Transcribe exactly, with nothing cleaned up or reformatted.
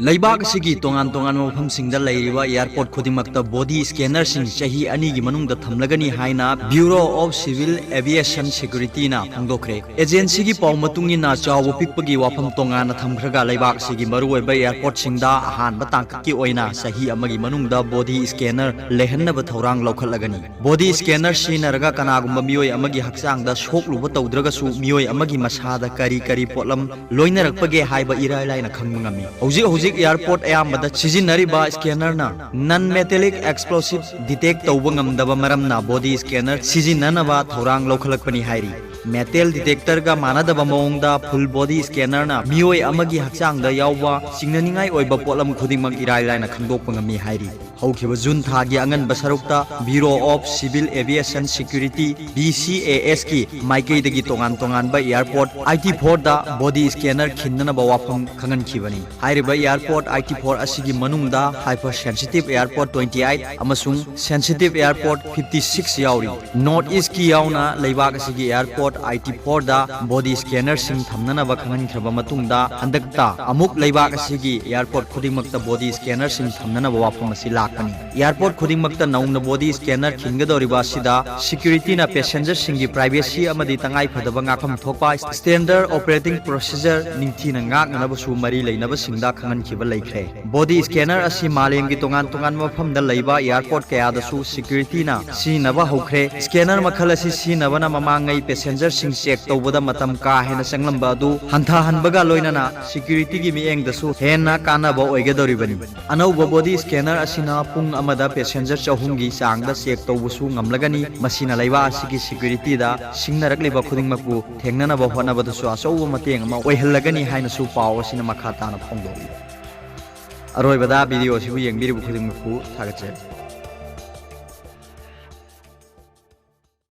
ꯂꯩꯕꯥꯛ ꯑꯁꯤꯒꯤ ꯇꯣꯉꯥꯟ ꯇꯣꯉꯥꯟꯕ ꯃꯐꯝꯁꯤꯡꯗ ꯂꯩꯔꯤꯕ airport ꯈꯨꯗꯤꯡꯃꯛꯇ body scanner ꯁꯤꯡ ꯆꯍꯤ ꯑꯅꯤꯒꯤ ꯃꯅꯨꯡꯗ ꯊꯝꯂꯒꯅꯤ ꯍꯥꯏꯅ Bureau of Civil Aviation Security ꯅ ꯐꯣꯡꯗꯣꯛꯈ꯭ꯔꯦ꯫ Agency ꯒꯤ ꯄꯥꯎ ꯃꯇꯨꯡ ꯏꯟꯅ, ꯆꯥꯎꯕ ꯄꯤꯛꯄꯒꯤ ꯋꯥꯐꯝ ꯇꯣꯉꯥꯟꯅ ꯊꯝꯈ꯭ꯔꯒ, ꯂꯩꯕꯥꯛ ꯑꯁꯤꯒꯤ ꯃꯔꯨꯑꯣꯏꯕ airport ꯁꯤꯡꯗ ꯑꯍꯥꯟꯕ ꯇꯥꯡꯀꯛꯀꯤ ꯑꯣꯏꯅ ꯆꯍꯤ ꯑꯃꯒꯤ ꯃꯅꯨꯡꯗ body scanner ꯂꯩꯍꯟꯅꯕ ꯊꯧꯔꯥꯡ ꯂꯧꯈꯠꯂꯒꯅꯤ꯫ Body scanner ꯁꯤꯖꯤꯟꯅꯔꯒ ꯀꯅꯥꯒꯨꯝꯕ ꯃꯤꯑꯣꯏ ꯑꯃꯒꯤ ꯍꯛꯆꯥꯡꯗ ꯁꯣꯛꯂꯨꯕ ꯇꯧꯗ꯭ꯔꯒꯁꯨ, ꯃꯤꯑꯣꯏ ꯑꯃꯒꯤ ꯃꯁꯥꯗ ꯀꯔꯤ ꯀꯔꯤ ꯄꯣꯠꯂꯝ ꯂꯣꯏꯅꯔꯛꯄꯒꯦ ꯍꯥꯏꯕ ꯏꯔꯥꯏ ꯂꯥꯏꯅ ꯈꯪꯕ ꯉꯝꯃꯤ꯫ ꯍꯧꯖꯤꯛ ꯍꯧꯖꯤꯛ airport ꯑꯌꯥꯝꯕꯗ ꯁꯤꯖꯤꯟꯅꯔꯤꯕ scanner ꯅ non metallic explosive detect ꯇꯧꯕ ꯉꯝꯗꯕ ꯃꯔꯝꯅ, body scanner ꯁꯤꯖꯤꯟꯅꯅꯕ ꯊꯧꯔꯥꯡ ꯂꯧꯈꯠꯂꯛꯄꯅꯤ ꯍꯥꯏꯔꯤ꯫ Metal detector ꯒ ꯃꯥꯟꯅꯗꯕ ꯃꯑꯣꯡꯗ, full body scanner ꯅ ꯃꯤꯑꯣꯏ ꯑꯃꯒꯤ ꯍꯛꯆꯥꯡꯗ ꯌꯥꯎꯕ ꯆꯤꯡꯅꯅꯤꯡꯉꯥꯏ ꯑꯣꯏꯕ ꯄꯣꯠꯂꯝ ꯈꯨꯗꯤꯡꯃꯛ ꯏꯔꯥꯏ ꯂꯥꯏꯅ ꯈꯪꯗꯣꯛꯄ ꯉꯝꯃꯤ ꯍꯥꯏꯔꯤ꯫ ꯍꯧꯈꯤꯕ ꯖꯨꯟ ꯊꯥꯒꯤ ꯑꯉꯟꯕ ꯁꯔꯨꯛꯇ Bureau of Civil Aviation Security, B C A S ꯀꯤ ꯃꯥꯏꯀꯩꯗꯒꯤ ꯇꯣꯉꯥꯟ ꯇꯣꯉꯥꯟꯕ airport eighty four ꯗ body scanner ꯈꯤꯟꯅꯅꯕ ꯋꯥꯐꯝ ꯈꯪꯍꯟꯈꯤꯕꯅꯤ꯫ ꯍꯥꯏꯔꯤꯕ airport eighty four ꯑꯁꯤꯒꯤ ꯃꯅꯨꯡꯗ hypersensitive airport twenty eight ꯑꯃꯁꯨꯡ sensitive airport fifty six ꯌꯥꯎꯔꯤ꯫ North East ꯀꯤ ꯌꯥꯎꯅ ꯂꯩꯕꯥꯛ ꯑꯁꯤꯒꯤ airport eighty four ꯗ body scanner ꯁꯤꯡ ꯊꯝꯅꯅꯕ ꯈꯪꯍꯟꯈ꯭ꯔꯕ ꯃꯇꯨꯡꯗ, ꯍꯟꯗꯛꯇ ꯑꯃꯨꯛ ꯂꯩꯕꯥꯛ ꯑꯁꯤꯒꯤ airport ꯈꯨꯗꯤꯡꯃꯛꯇ body scanner ꯁꯤꯡ ꯊꯝꯅꯅꯕ ꯋꯥꯐꯝ ꯑꯁꯤ ꯂꯥꯛꯄꯅꯤ꯫ Airport ꯈꯨꯗꯤꯡꯃꯛꯇ ꯅꯧꯅ body scanner ꯈꯤꯟꯒꯗꯧꯔꯤꯕ ꯑꯁꯤꯗ security ꯅ passenger ꯁꯤꯡꯒꯤ privacy ꯑꯃꯗꯤ ꯇꯉꯥꯏ ꯐꯗꯕ ꯉꯥꯛꯐꯝ ꯊꯣꯛꯄ standard operating procedure ꯅꯤꯡꯊꯤꯅ ꯉꯥꯛꯅꯅꯕꯁꯨ ꯃꯔꯤ ꯂꯩꯅꯕꯁꯤꯡꯗ ꯈꯪꯍꯟꯈꯤꯕ ꯂꯩꯈ꯭ꯔꯦ꯫ Body scanner ꯑꯁꯤ ꯃꯥꯂꯦꯝꯒꯤ ꯇꯣꯉꯥꯟ ꯇꯣꯉꯥꯟꯕ ꯃꯐꯝꯗ ꯂꯩꯕ airport ꯀꯌꯥꯗꯁꯨ security ꯅ ꯁꯤꯖꯤꯟꯅꯕ ꯍꯧꯈ꯭ꯔꯦ꯫ Scanner ꯃꯈꯜ ꯑꯁꯤ ꯁꯤꯖꯤꯟꯅꯕꯅ ꯃꯃꯥꯡꯉꯩ passenger ꯁꯤꯡ check ꯇꯧꯕꯗ ꯃꯇꯝ ꯀꯥ ꯍꯦꯟꯅ ꯆꯪꯂꯝꯕ ꯑꯗꯨ ꯍꯟꯊꯍꯟꯕꯒ ꯂꯣꯏꯅꯅ security ꯒꯤ ꯃꯤꯠꯌꯦꯡꯗꯁꯨ ꯍꯦꯟꯅ ꯀꯥꯟꯅꯕ ꯑꯣꯏꯒꯗꯧꯔꯤꯕꯅꯤ꯫ ꯑꯅꯧꯕ body scanner ꯑꯁꯤꯅ ꯄꯨꯡ ꯑꯃꯗ passenger ꯆꯍꯨꯝꯒꯤ ꯆꯥꯡꯗ check ꯇꯧꯕꯁꯨ ꯉꯝꯂꯒꯅꯤ꯫ ꯃꯁꯤꯅ ꯂꯩꯕꯥꯛ ꯑꯁꯤꯒꯤ security ꯗ ꯁꯤꯡꯅꯔꯛꯂꯤꯕ ꯈꯨꯗꯤꯡꯃꯛꯄꯨ ꯊꯦꯡꯅꯅꯕ ꯍꯣꯠꯅꯕꯗꯁꯨ ꯑꯆꯧꯕ ꯃꯇꯦꯡ ꯑꯃ ꯑꯣꯏꯍꯜꯂꯒꯅꯤ ꯍꯥꯏꯅꯁꯨ ꯄꯥꯎ ꯑꯁꯤꯅ ꯃꯈꯥ ꯇꯥꯅ ꯐꯣꯡꯗꯣꯛꯂꯤ꯫ ꯑꯔꯣꯏꯕꯗ video ꯑꯁꯤꯕꯨ ꯌꯦꯡꯕꯤꯔꯤꯕ ꯈꯨꯗꯤꯡꯃꯛꯄꯨ ꯊꯥꯒꯠꯆꯔꯤ꯫